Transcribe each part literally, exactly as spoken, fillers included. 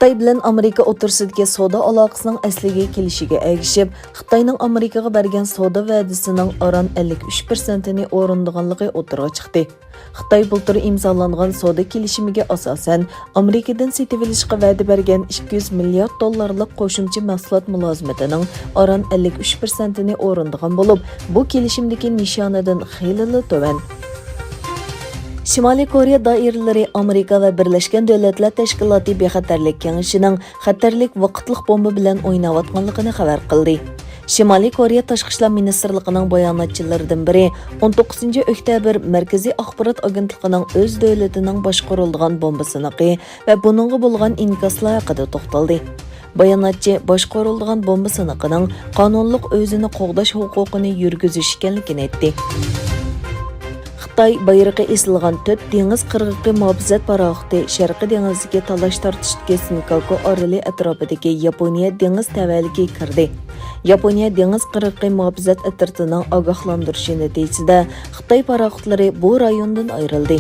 خىتاي بىلەن ئامېرىكا ئوتتۇرىسىدىكى سودا ئالاقىسىنىڭ ئەسلىگە كېلىشىگە ئەگىشىپ، خىتاينىڭ ئامېرىكىغا بەرگەن سودا ۋەدىسىنىڭ ئاران ئەللىك ئۈچ پىرسەنتىنى ئورۇندىغانلىقى ئوتتۇرىغا چىقتى. خىتاي بۇلتۇر ئىمزالانغان سودا كېلىشىمىگە ئاساسەن، ئامېرىكىدىن سېتىۋېلىشقا ۋەدە بەرگەن ئىككى يۈز مىليارد دوللارلىق قوشۇمچە مەھسۇلات مۇلازىمىتىنىڭ ئاران ئەللىك ئۈچ پىرسەنتىنى ئورۇندىغان بولۇپ، بۇ كېلىشىمدىكى نىشانىدىن خېلىلا تۆۋەن. شىمالىي كورېيە دائىرىلىرى ئامېرىكا ۋە بىرلەشكەن دۆلەتلەر تەشكىلاتى بىخەتەرلىك كېڭىشىنىڭ خەتەرلىك ۋاقىتلىق بومبا بىلەن ئويناۋاتقانلىقىنى خەۋەر قىلدى. شىمالىي كورېيە تاشقى ئىشلار مىنىستىرلىقىنىڭ باياناتچىلىرىدىن بىرى ئون توققۇزىنچى ئۆكتەبىر مەركىزىي ئاخبارات ئاگېنتلىقىنىڭ ئۆز دۆلىتىنىڭ باشقۇرۇلىدىغان بومبا سىنىقى ۋە بۇنىڭغا بولغان ئىنكاسلار ھەققىدە توختالدى. باياناتچى باشقۇرۇلىدىغان بومبا سىنىقىنىڭ قانۇنلۇق ئۆزىنى قوغداش ھوقۇقىنى يۈرگۈزۈش ئىكەنلىكىنى ئېيتتى. خىتاي بايرىقى ئېسىلغان تۆت دېڭىز قىرغىقى مۇھاپىزەت پاراخوتى شەرقىي دېڭىزدىكى تالاش-تارتىشتىكى سېنكاكۇ ئارىلى ئەتراپىدىكى ياپونىيە دېڭىز تەۋەلىكىگە كىردى. ياپونىيە دېڭىز قىرغىقى مۇھاپىزەت ئەترىتىنىڭ ئاگاھلاندۇرۇشى نەتىجىسىدە، خىتاي پاراخوتلىرى بۇ رايوندىن ئايرىلدى.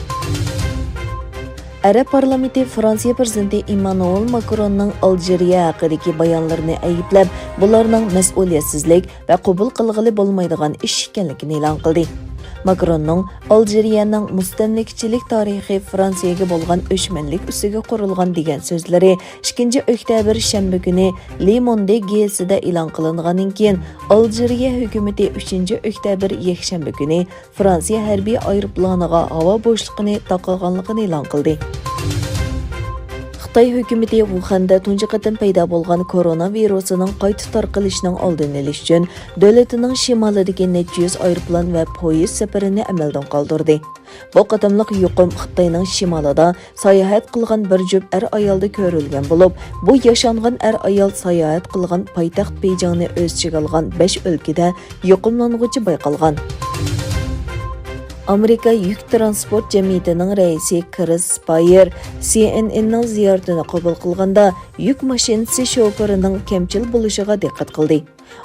ئەرەب پارلامېنتى فرانسىيە پىرېزىدېنتى ئېممانۇئېل ماكروننىڭ ئالجىرىيە ھەققىدىكى بايانلىرىنى ئەيىبلەپ، بۇلارنىڭ مەسئۇلىيەتسىزلىك ۋە قوبۇل قىلغىلى بولمايدىغان ئىش ئىكەنلىكىنى ئېلان قىلدى. ماكروننىڭ «ئالجىرىيەنىڭ مۇستەملىكىچىلىك تارىخى فرانسىيەگە بولغان ئۆچمەنلىك ئۈستىگە قۇرۇلغان» دېگەن سۆزلىرى ئىككىنچى ئۆكتەبىر شەنبە كۈنى لې موندې گېزىتىدە ئېلان قىلىنغاندىن كېيىن، ئالجىرىيە ھۆكۈمىتى ئۈچىنچى ئۆكتەبىر يەكشەنبە كۈنى فرانسىيە ھەربىي ئايروپىلانىغا ھاۋا بوشلۇقىنى تاقىغانلىقىنى ئېلان قىلدى. خىتاي ھۆكۈمىتى ۋۇخەندە تۇنجى قېتىم پەيدا بولغان كورونا ۋىرۇسىنىڭ قايتا تارقىلىشىنىڭ ئالدىنى ئېلىش ئۈچۈن، دۆلىتىنىڭ شىمالىدىكى نەچچە يۈز ئايروپىلان ۋە پويىز سەپىرىنى ئەمەلدىن قالدۇردى. بۇ قېتىملىق يۇقۇم خىتاينىڭ شىمالىدا ساياھەت قىلغان بىر جۈپ ئەر-ئايالدا كۆرۈلگەن بولۇپ، بۇ ياشانغان ئەر-ئايال ساياھەت قىلغان پايتەخت بېيجىڭنى ئۆز ئىچىگە ئالغان بەش ئۆلكىدە يۇقۇملانغۇچى بايقالغان. ئامېرىكا يۈك تىرانسپورت جەمئىيىتىنىڭ رەئىسى كرىس سپايېر سى ئېن ئېننىڭ زىيارىتىنى قوبۇل قىلغاندا، يۈك ماشىنىسى شوپۇرىنىڭ كەمچىل بولۇشىغا دىققەت قىلدى.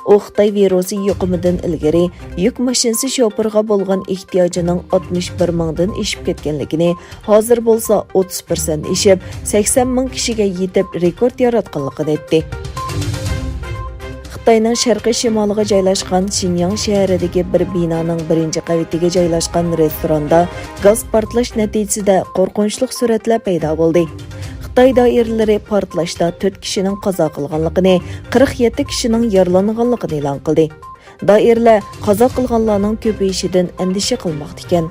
ئۇ خىتاي ۋىرۇسى يۇقۇمىدىن ئىلگىرى يۈك ماشىنىسى شوپۇرغا بولغان ئېھتىياجىنىڭ ئاتمىش بىر مىڭدىن ئېشىپ كەتكەنلىكىنى، ھازىر بولسا ئوتتۇز پىرسەنت ئېشىپ، سەكسەن مىڭ كىشىگە يېتىپ، رېكورت ياراتقانلىقىنى ئېيتتى. خىتاينىڭ شەرقىي شىمالىغا جايلاشقان شىنياڭ شەھىرىدىكى بىر بىنانىڭ بىرىنچى قەۋىتىگە جايلاشقان رېستوراندا گاز پارتلاش نەتىجىسىدە قورقۇنچلۇق سۈرەتلەر پەيدا بولدى. خىتاي دائىرىلىرى پارتلاشتا تۆت كىشىنىڭ قازا قىلغانلىقىنى، قىرىق يەتتە كىشىنىڭ يارىلانغانلىقىنى ئېلان قىلدى. دائىرىلەر قازا قىلغانلارنىڭ كۆپىيىشىدىن ئەندىشە قىلماقتا ئىكەن.